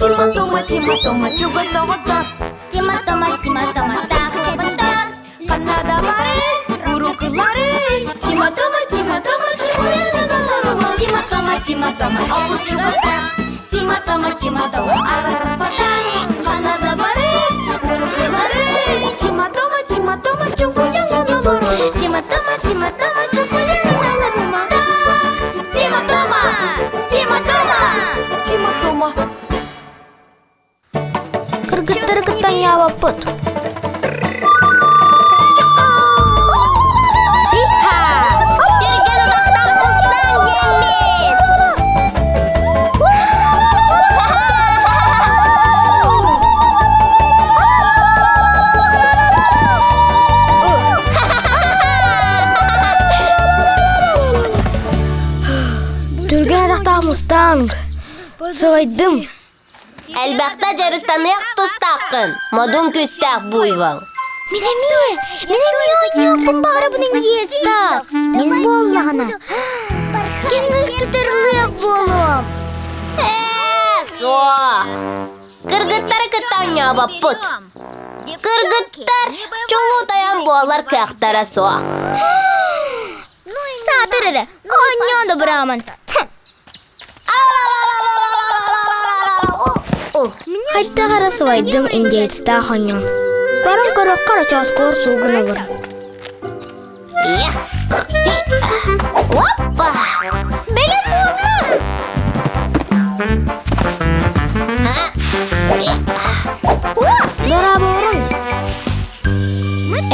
Тима Тома, Тима Тома, чугас доҕоттор. Тима Тома, Тима Тома, таах чабаттар. Ханна да бары, урукулары. Тима Тома, Тима Тома, чугуйаналарума. Тима Тома, Тима Тома, Олус чугастар. Тима Тома, Тима Тома, Арасыспата. Ханна да бары, урукулары. Тима Тома, Тима Тома, чугуйаналарума. Тима Тома, Тима Тома, чугуйаналарума. Тима Тома, Тима Тома. Тима Тома. Кыргыттары кытта ньаабаппыт. Иха! Түргэн утахтаах мустан диэммин! Түргэн атахтаах мустанг. Сылайдым. Элбэхтэ дьарыктаныах тустааххын, модун күүстээх буйвол. Мин эмиэ, мин эмиэ ойуохпун баҕарабын индеецтаах. Мин буоллаҕына, кэҥиир кытарылыах буолуом. Ээ, суох. Кыргыттары кытта оонньообоппут. Кыргыттар чулуу тойон буолар кыахтара суох. Саатар эрэ, оонньоон да бырааман. Хайдах эрэ сылайдым индеецтээх оонньоон. Баран көрөххө эрэ чоосколор суугунабын. Оппа! Бэлэм буоллум! Дорооборун!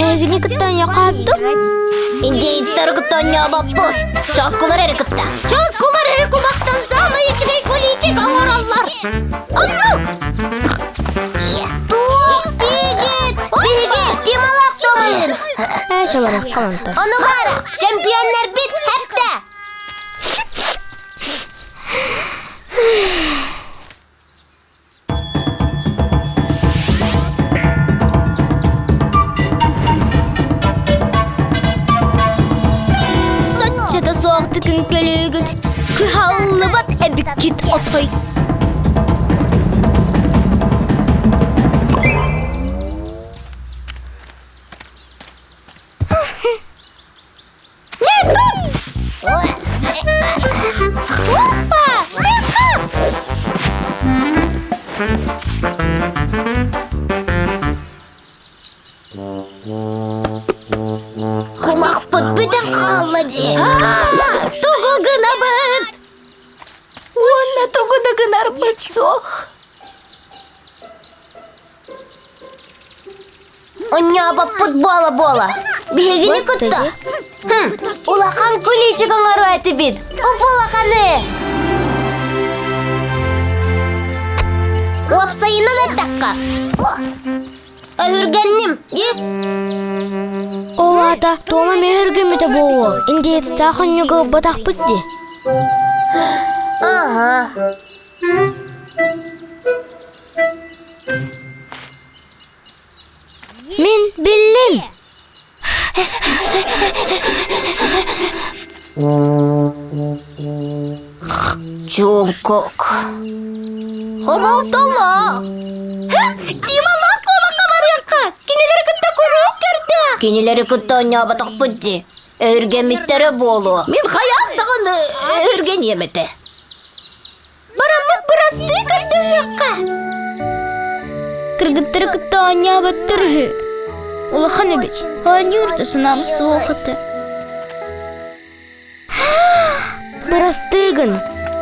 Эһигини кытта оонньооххоттум? Индеецтары кытта оонньообоппут. Чоскулар эрэ кытта. Чоскулар эрэ кумахтан саамай үчүгэй куличик оҥороллор. Оннук! Туох диигит? Биһиги Тималаах Томалыын. Ээ, чолороххо онтон. Ону баара, чемпионнарбит хэптэ! Соччото суохтук үҥкөлүүгүт, кыһаллыбат эбиккит отой. Опа! Кумахпыт бүтэн хаалла дии. Тугу гынабыт? Уонна тугу да гынарбыт суох. Онньообоппут буола-буола. Биһигини кытта. Хм, улахан куличик оҥоруо этибит. Уп-улаханы! Уопсайынан эттэххэ, өһүргэнним, дии. Ол аата Тома мөһүргэммитэ буолуо, индеецтээх онньуга ылбатахпыт дии. Ага. Мин биллим. Чуҥкук. Хомолтолоох. Дималаах куобахха барыахха. Кинилэри кытта куруук көрдөөх. Кинилэри кытта оонньооботохпут дии. Өһүргэммиттэрэ буолуо. Мин хайаан даҕаны өһүргэниэм этэ. Бараммыт бырастыы көрдөһүөххэ. Кыргыттары кытта оонньооботтор үһү. Улахан эбит. Оонньуур да санаам суох этэ. Бырастыыгын,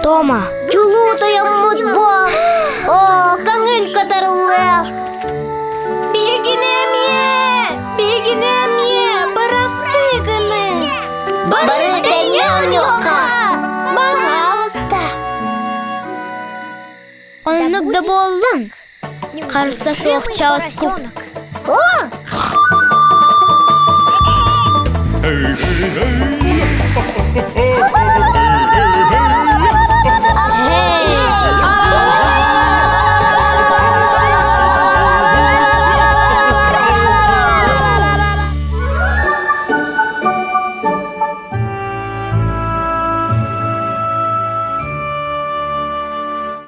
Тома. Чулуу тойоммут буо. Оо, көҥүл кытарыллыах. Биһигини эмиэ, биһигини эмиэ бырастыы гыны. Бары тэҥҥэ оонньуохха. Баһаалыста. Оннук да буоллун. Харса суох чооску. О! Hey, hey, hey!